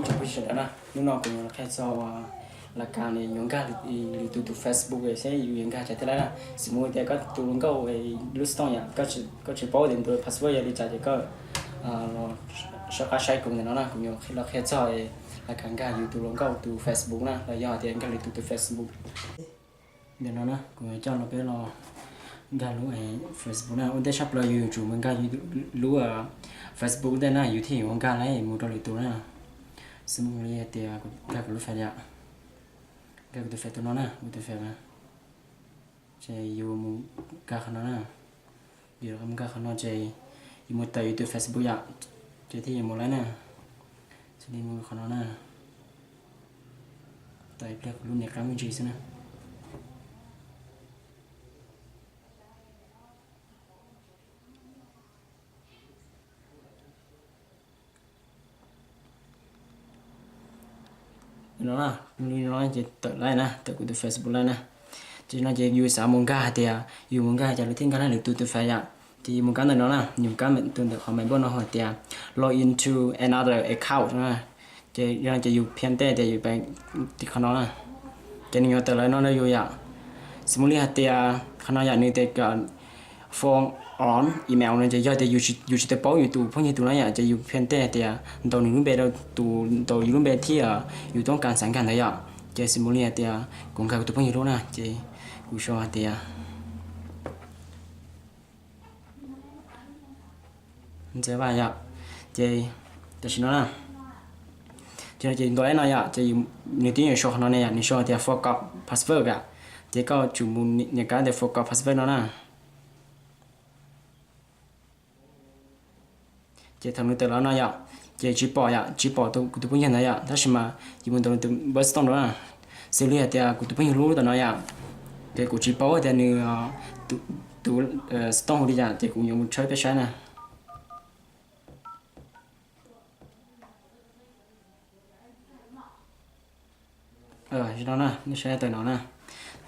Sawv daws na, hnub no kuv yuav los qhia txog uas laj kab yuav nkag lwm tus tus Facebook seb yus yuav nkag cas thiaj li na. Xws li tias koj tus hluas nkauj lub xov tooj yom, koj tsis paub tias ntu password yog li cas ces koj los saib qab saib kuv ntawm no na, kuv yuav los qhia txog laj kab nkag yus tus hluas nkauj tus Facebook na, los yog tias nkag lwm tus tus Facebook. Ntawm no na kuv yuav coj los peb los nkag lub Facebook na. Ua ntej tshaj plaws yus yuav tsum mus nkag yus lub Facebook ntej na, yus thiaj yuav nkag los mus rau lwm tus na. Xws li tias kuv nkag kuv lub fem yom, nkag kuv tus fem tus no na, kuv tus fem na, ces yus mus nkag qhov no na. Yus mus nkag qhov no ces yus mus tawm yus tus Facebook yom, ces thiaj yuav mus laib na. Xws li mus qhov no na, tawm ib pliag kuv lub niam qab me ntsis xwb na. No, no ces tawm laib na, tawm kuv tus Facebook laib na. Ces no ces yus xav mus nkag hais tias yus mus nkag cas lawv thiaj nkag laib lwm tus tus fem yom, ces yus mus kab ntawm no na, yus mus kab tus ntawm qhov maiv npauj no hais tias log into another account na. Ces yog no ces yus phiaj tej tias yus pem tim qhov no na, ces nws yuav tawm lawv no rau yus yom. Xws li hais tias qhov no yom, nws tias phone or email no ces yog tias yus tsis tau paub yus tus phooj ywg tus no yom, ces yus phiaj tej tias ntaus nws lub npe rau tus, ntaus yus lub npe thiab yus toob kas xav nkag ntawd yom. Ces xws li hais tias kuv nkag kuv tus phooj ywg lub na, ces kuv sau hais tias Ntxawm Vaj yom. Ces tam sim no na, ces no ces ntaus li no yom, ces nws twb yuav sau qhov no ne yom, nws sau tias forgot password yom, ces koj tsum mus nias kab tias forgot password no na. Ces thaum nws tawm los no yom, ces tsis pom yom, tsis pom kuv tus phooj ywg ntawd yom, tab sis mas yus mus ntaus nws tus npawb xov tooj na, xws li hais tias kuv tus phooj ywg lub ntawm no yom, ces kuv tsis paub tias nws tus xov tooj hu li cas, ces kuv yuav mus tshawb peb saib na. Zaum no na, nej saib tawm no na,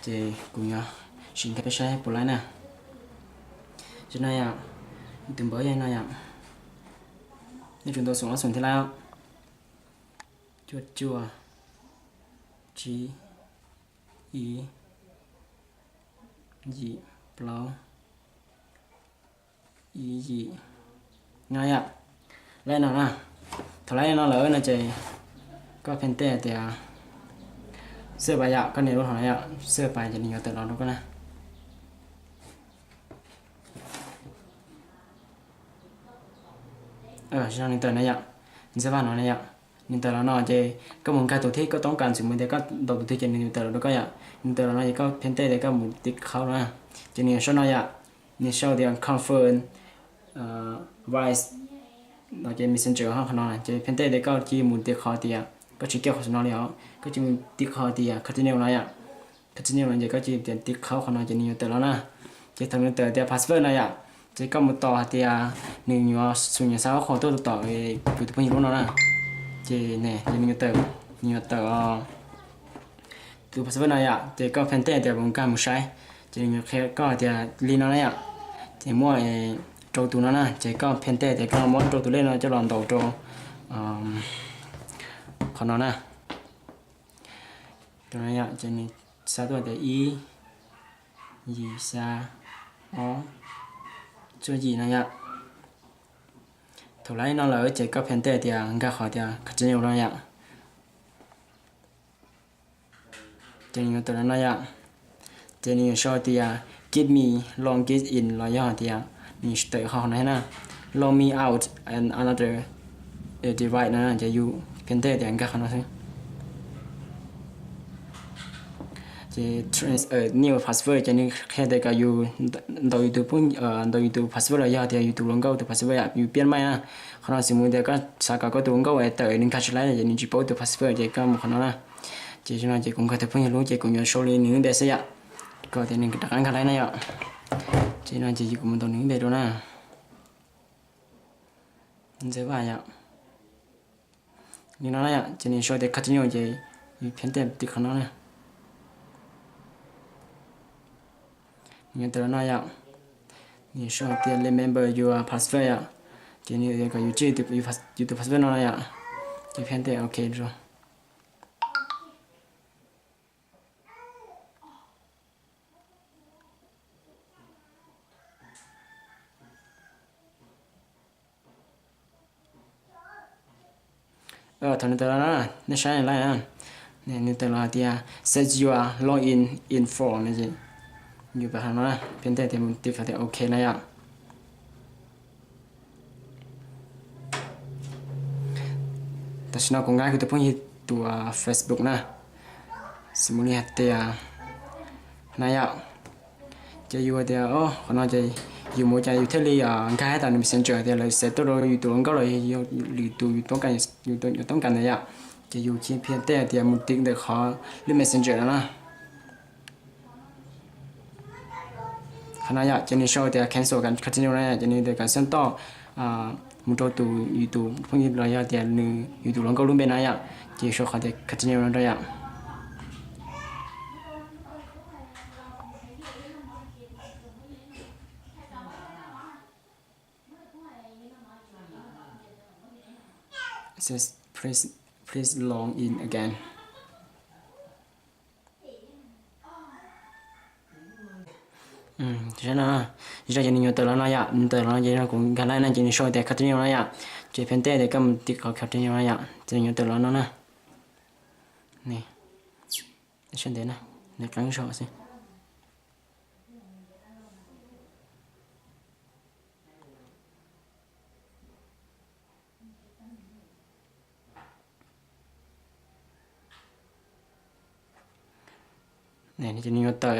ces kuv yuav sim nkag peb saib puas laib na. Zaum no yom, tus npawb yog no yom, nej tsum ntaus xoom ob xoom thiaj laib. Cuaj cuaj, tsib, ib, yim, plaub, ib yim. No yom, laib no na. Thaum laib no lawm no ces koj pheej tej tias xwb pas yom, koj nias lub hauv no yom, xwb pas ces nws yuav tawm los rau koj na. Nws tawm no yom, Ntxawm Vaj no na yom, nws tawm los no ces koj mus nkag tus thib koj toob kas, xws li tias koj ntaus tus twg ces nws tawm los rau koj yom. Nws tawm los no ces koj pheej tej tias koj mus tiv qhov no na, ces nws yuav sau no yom, nws sau tias confirm via no ces messenger ho qhov no, ces pheej tej tias koj cia mus tiv qhov tias koj tsis kiaj qhov no li os, koj cia mus tiv qhov tias continue no yom. Continue no ces koj cia tiv qhov qhov no ces nws yuav tawm los na. Ces thaum nws tawm tias password no yom, ces koj mus tos hais tias nws yuav xus nyuam xav ob qho tuaj tom kuv tus phooj ywg lub no na. Ces ne ces nws yuav tawm, nws yuav tawm tus password no yom, ces koj pheej tej tias mus nkag mus saib, ces nws yuav qhia koj tias li no na yom. Ces muaj rau tus no na, ces koj pheej tej tias koj muab rau tus lej no coj los ntaus rau qhov no na. Tus no yom, ces nws xa tuaj tias ib, yim, xya, ob, cuaj yim no yom. Thaum laib no lawm ces koj pheej tej tias nkag qhov tias continue no yom. Ces nws yuav tawm los no yom. Ces nws yuav sau tias give me login in los yog tias nws tawm qhov no na, log me out and another device no, ces yus pheej tej tias nkag qhov no xwb. Ces transfer new password ces nws qhia tias kom yus ntaus yus tus, ntaus yus tus password los yog tias yus tus hluas nkauj tus password yom, yus piab maij na. Qhov no xws li tias koj xav kom koj tus hluas nkauj es tawm nws nkag tsis laib ces nws tsis paub tus password ces koj mus qhov no na. Ces no ces kuv nkag tus phooj ywg lub ces kuv yuav sau li nws lub npe xwb yom, kom tias nws rov qab nkag laib na yom. Ces no ces kuv mus ntaus nws lub npe rau na. Ntxawm Vaj yom. Li no na yom, ces nws sau tias continue ces yus pheej tej tiv qhov no na. Nws yuav tawm los no yom. Nws sau tias remember your password yom. Ces nws kom yus tswj yus tus password no na yom. Peb ntej ok rau. Thaum nws tawm los na, nej saib lawm na, nws tawm los hais tias says you are logged in for no, yus pab no, peb ntej tias mus tiv qhov tias ok na yom. Tam sim no kuv nkag kuv tus phooj ywg tus Facebook na, xws li hais tias na yom, ces yus tias qhov no ces yus mus cas yus thiaj li nkag tas nws Messenger tias lawv xav tuaj rau yus tus hluas nkauj los yog lwm tus yus toob kas ntawd yom, ces yus cia li pab ntej tias mus tiv ntawm qhov lub Messenger no na. Qhov no yom, ces nws sau tias cancel, continue no yom, ces nws tias kav xeeb toj mus rau tus yus tus phooj ywg los yog tias nws yus tus hluas nkauj lub npe no yom, ces yus sau qhov tias continue no rau yom. Please log in again. Ces nws yuav tawm los no yom, nws tawm los no ces kuv nkag lawm no ces nws sau tias continue no yom, ces peb ntej tias koj mus tiv qhov continue no yom, ces nws yuav tawm los no na. Sawv ntev na, nws qeeb zog xwb. Ces nws yuav tawm,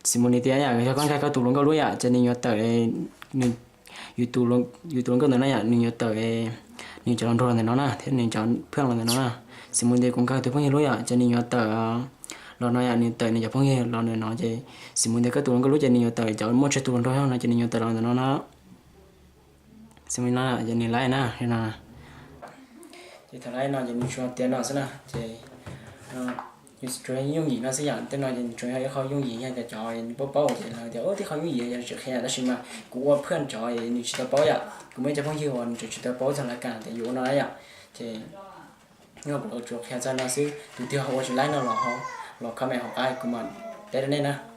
xws li tias yom, yog koj nkag koj tus hluas nkauj lub yom, ces nws yuav tawm, yus tus hluas nkauj ntawd na yom, nws yuav tawm nws cov hluas nraug los ntawm no na, thiab nws cov phooj ywg los ntawm no na. Xws li tias kuv nkag tus phooj ywg lub yom, ces nws yuav tawm los no yom, nws tawm nws cov phooj ywg los ntawm no ces, xws li tias koj tus hluas nkauj lub ces nws yuav tawm cov muaj tsawg tus hluas nraug no ces nws yuav tawm los ntawm no na. Xws li no ces nws laib na. Ces thaum laib no ces nws tsuas tias no xwb na, ces nws tsuas yooj yim no xwb yom, tej no ces nws tsuas yog ib qho yooj yim yog tias cov nws paub paub ces lawv tias ub tib qho yooj yim yog tsis qhia, tab sis mas kuv ua phooj cov nws tsis tau paub yom, kuv muaj ib co phooj ywg uas nws tseem tsis tau paub txog lawv kam tias yuav ua no na yom, ces kuv tsuas qhia txog no xwb, tus twg ho ua tsis laib no los comment hauv qab kuv mam teb rau nej na.